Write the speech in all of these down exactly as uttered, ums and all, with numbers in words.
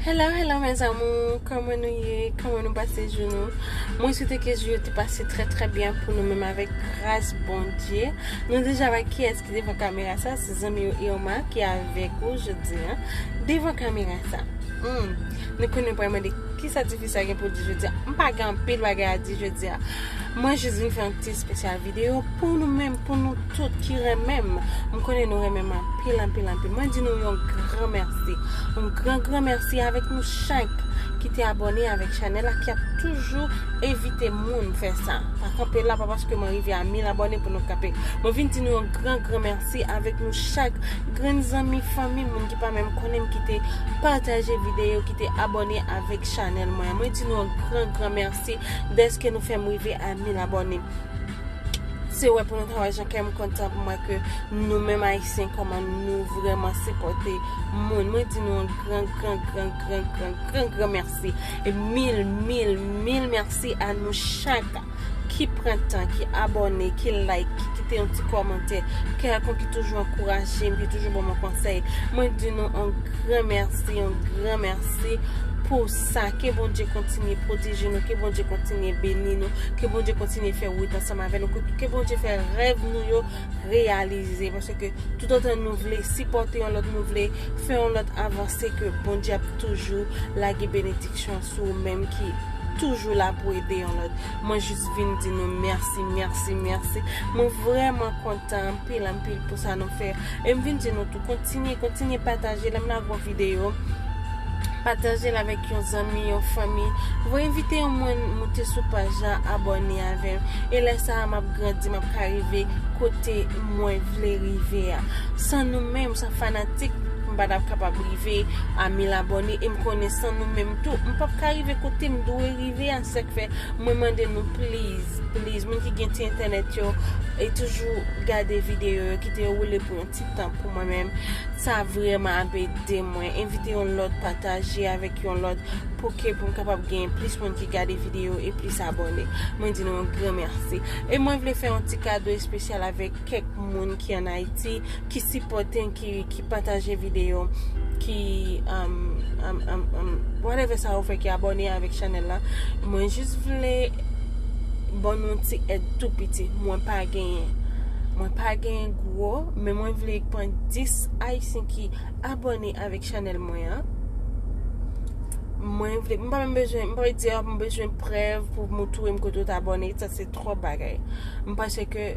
Hello, hello mes amours, kòman nou ye? Kòman nou pase jou nou? Mwen swete ke jou yo te pase trè trè byen pou nou menm avèk gras Bondye. Nou deja wè kiyès ki devan kamera sa, se zanmi yo Irma ki avèk ou jodi a. Devan kamera sa. Hmm. Nou konnen pral mande kisa tifi sa gen pou di jodi a. M pa gen anpil bagay a di jodi a. Mwen jis vin fè yon ti espesyal videyo pou nou menm, pou nou tout ki renmen m. M konnen nou renmen m anpil, anpil, anpil. Mwen di nou yon gran mèsi. Yon gran, gran mèsi avèk nou chak ki te abòne avèk chanèl la, ki ap toujou envite moun fè sa. Pa kanpe la, pa paske mwen rive a mil abòne pou nou kanpe. Mwen vin di nou yon gran, gran mèsi avèk nou chak, grenn zanmi, fanmi, moun ki pa menm konnen m, ki te pataje videyo, ki te abòne avèk chanèl mwen. Mwen di nou yon gran, gran mèsi dèske nou fè m rive a mil abòne. Se wè pou nou travay jan kè m kontan pou mwen ke nou menm Ayisyen kòman nou vrèman sipòte moun. Mwen di nou yon gran, gran, gran, gran, gran, gran, gran mèsi. E mil, mil, mil mèsi a nou chak ki pran tan, ki abòne, ki like, ki kite yon ti kòmantè kèlkonk, ki toujou ankouraje m, ki toujou ban mwen konsèy. Mwen di nou yon gran mèsi, yon gran mèsi pou sa. Ke Bondye kontinye pwoteje nou, ke Bondye kontinye beni nou, ke Bondye kontinye fè wout ansanm avè nou, ke, ke Bondye fè rèv nou yo reyalize, paske toutotan nou vle sipòte yon lòt, nou vle fè yon lòt avanse, ke Bondye ap toujou lage benediksyon sou ou menm ki toujou la pou ede yon lòt. Mwen jis vin di nou mèsi, mèsi, mèsi. Mwen vrèman kontan anpil, anpil pou sa nou fè. E m vin di nou tou, kontinye, kontinye pataje. Lè m lage yon videyo, pataje l avèk yon zanmi, yon fanmi. Voye envite yon moun moute sou paj la, abòne avè m. E lè sa a, m ap grandi, m ap ka rive kote mwen vle rive a. San nou menm, san fanatik, m pa t ap kapab rive a mil abòne. E m konnen san nou menm tou, m p ap ka rive kote m dwe rive a. Se sa k fè mwen mande nou, please, please, moun ki gen ti entènèt yo, e toujou gade videyo yo, kite yo woule pou yon ti tan pou mwen menm. Sa vrèman ap ede mwen. Envite yon lòt, pataje avèk yon lòt, pou ke pou m kapab gen plis moun ki gade videyo e plis abòne. Mwen di nou yon gran mèsi. E mwen vle fè yon ti kado espesyal avèk kèk moun ki ann Ayiti, ki sipòte m, ki, ki pataje videyo, ki, um, um, um, um, whatever sa yo fè, ki abòne avèk chanèl la. Mwen jis vle ban nou ti èd tou piti. Mwen pa genyen. Mwen pa genyen gwo, men mwen vle pran dis Ayisyen ki abòne avèk chanèl mwen an. Mwen vle, m pa menm bezwen, m pa vle di, "Ah, m bezwen prèv pou moutre m kote w t abòne." Sa se twòp bagay. M panse ke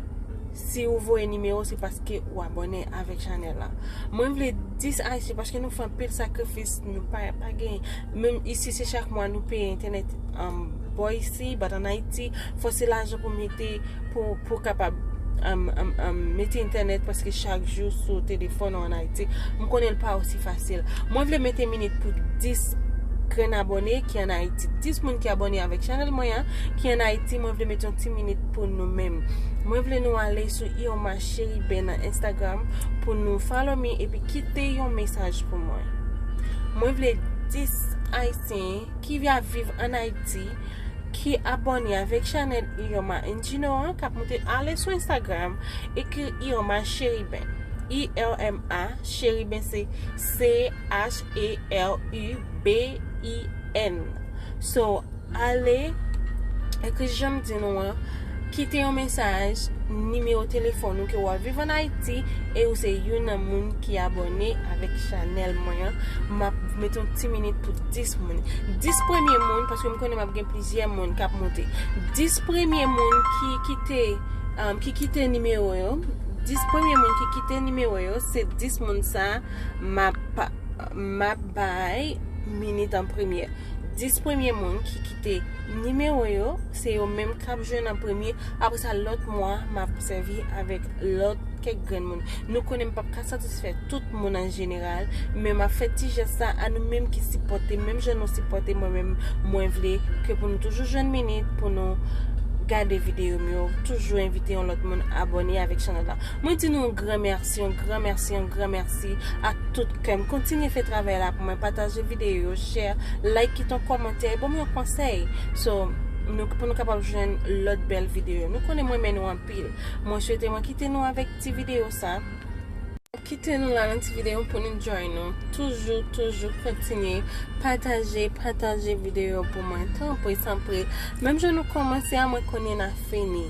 si ou voye nimewo, se paske ou abòne avèk chanèl la. Mwen vle dis Ayisyen, paske nou fè anpil sakrifis, nou pa, pa gen. Menm isi, se chak mwa nou peye entènèt, um, bò isi, but an Ayiti, fò se lajan pou mete, pou, pou kapab, um, um, um, mete entènèt, paske chak jou sou telefòn ou an Ayiti. M konnen l pa osi fasil. Mwen vle mete minit pou dis grenn abòne ki an Ayiti. Dis moun ki abòne avèk chanèl mwen an, ki an Ayiti, mwen vle mete yon ti minit pou nou menm. Mwen vle nou ale sou Irma Chérubin nan Instagram pou nou follow me epi kite yon mesaj pou mwen. Mwen vle dis Ayisyen ki ap viv an Ayiti, ki abòne avèk chanèl Irma Angino an, k ap moute, ale sou Instagram, ekri Irma Chérubin. I R M A, Chérubin se C H E R U B I N. So, ale, ekri jan m di nou an, kite yon mesaj, nimewo telefòn ou, ke w ap viv an Ayiti e ou se youn nan moun ki abòne avèk chanèl mwen an. M ap mete yon ti minit pou dis moun. Dis premye moun, paske m konnen m ap gen plizyè moun k ap moute. Dis premye moun ki kite, um, ki kite nimewo yo, dis premye moun ki kite nimewo yo, se dis moun sa a m ap, m ap bay minit an premye. Dis premye moun ki kite nimewo yo, se yo menm k ap jwenn an premye. Apre sa, lòt mwa, m ap sèvi avèk lòt kèk grenn moun. Nou konnen m p ap ka satisfè tout moun an jeneral, men m ap fè ti jès sa a nou menm ki sipòte, menm jan nou sipòte mwen menm, mwen vle ke pou nou toujou jwenn minit pou nou gade videyo m yo, toujou envite yon lòt moun abòne avèk chanèl la. Mwen di nou yon gran mèsi, yon gran mèsi, yon gran mèsi ak tout kè m. Kontinye fè travay la pou mwen, pataje videyo yo, share, like, kite yon kòmantè, e ban m yon konsèy. So, nou, pou nou kapab jwenn lòt bèl videyo. Nou konnen mwen renmen nou anpil. Mwen swete mwen kite nou avèk ti videyo sa. Kite nou la nan ti videyo pou n enjoy nou. Toujou, toujou kontinye pataje, pataje videyo pou mwen. Tanpri, tanpri. Menm jan nou kòmanse a, mwen konnen n a fini.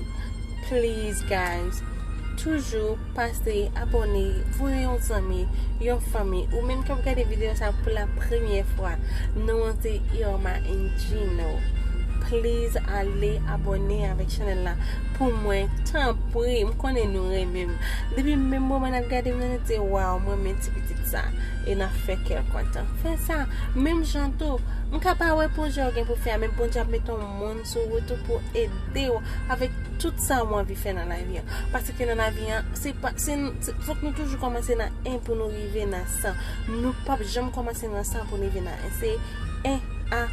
Please, guys. Toujou pase, abòne, voye yon zanmi, yon fanmi, ou menm k ap gade videyo sa pou la premyè fwa, non an se Irma and Gino. Please, ale abòne avèk chanèl la pou mwen, tanpri. M konnen nou renmen m. Depi menm moman n ap gade m nan, nou di, "Waw, mwen renmen ti pitit sa." E n ap fè kè l kontan. Fè sa. Menm jan tou, m ka pa wè pwojè w gen pou fè a, men Bondye ap mete yon moun sou wout ou pou ede w avèk tout sa ou anvi fè nan lavi an. Paske nan lavi an, se pa, se, se, fòk nou toujou kòmanse nan en pou nou rive nan san. Nou p ap janm kòmanse nan san pou nou rive nan en. Se en a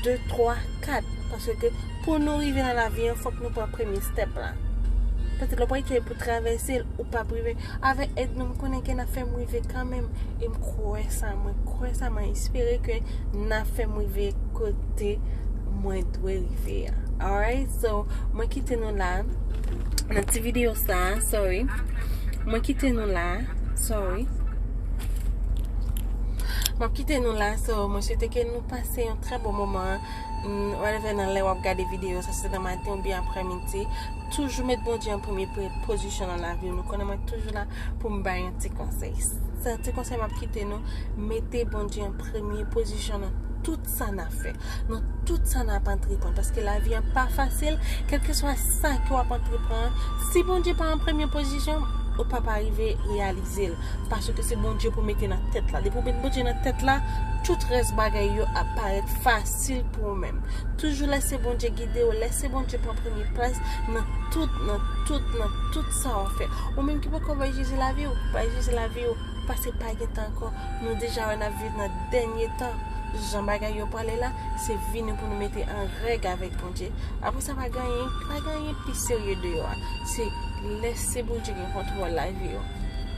de, twa, kat. Paske pou nou rive nan lavi an, fòk nou pran premye step la. Petèt lè w pral etidye pou travèse l, ou p ap rive. Avèk èd nou, m konnen ke n ap fè m rive kanmenm. E m kwè sa, mwen kwè sa, mwen espere ke n ap fè m rive kote mwen dwe rive a. Alright, so, mwen kite nou la nan ti videyo sa, sorry. Mwen kite nou la, sorry. M ap kite nou la, so, mwen swete ke nou pase yon trè bon moman. Mm, whatever nan lè w ap gade videyo sa, se nan maten oubyen aprèmidi. Toujou met Bondye an premye pre-, pozisyon nan lavi w. Nou konnen mwen toujou la pou m bay yon ti konsèy. Se yon ti konsèy m ap kite nou. Mete Bondye an premye pozisyon nan tout sa n ap fè, nan tout sa n ap antreprann, paske lavi an pa fasil, kèlkeswa sa ke w ap antreprann, si Bondye pa an premye pozisyon, ou p ap rive reyalize l, paske se Bondye pou mete nan tèt la. Depi w met Bondye nan tèt la, tout rès bagay yo ap parèt fasil pou ou menm. Toujou lèse Bondye gide w, lèse Bondye pran premye plas nan tout, nan tout, nan tout sa w ap fè. Ou menm ki poko bay Jezi lavi w, bay Jezi lavi w, paske pa gen tan ankò. Nou deja wè n ap viv nan dènye tan. Jan bagay yo prale la, se vini pou nou mete an règ avèk Bondye. Apre sa, pa gen anyen, pa gen anyen pi serye deyò a. Se lèse Bondye gen kontwòl lavi w.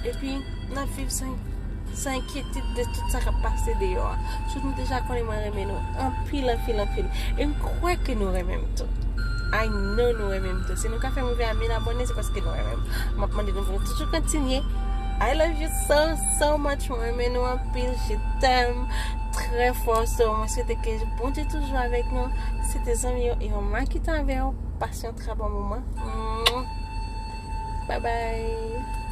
Epi, n ap viv san, san enkyetid de tout sa k ap pase deyò a. Sou nou deja konnen mwen renmen nou anpil, anpil, anpil. E m kwè ke nou renmen m tou. I know nou renmen m tou. Si nou ka fè m rive a mil abòne, se paske nou renmen m. M ap mande nou pou nou toujou kontinye. I love you so, so much. Mwen renmen nou anpil. Je t'aime très fort. So, mwen swete ke Bondye toujou avèk nou. Se te zanmi yo e yon makita avè w. Pase yon trè bon moman. Bye bye.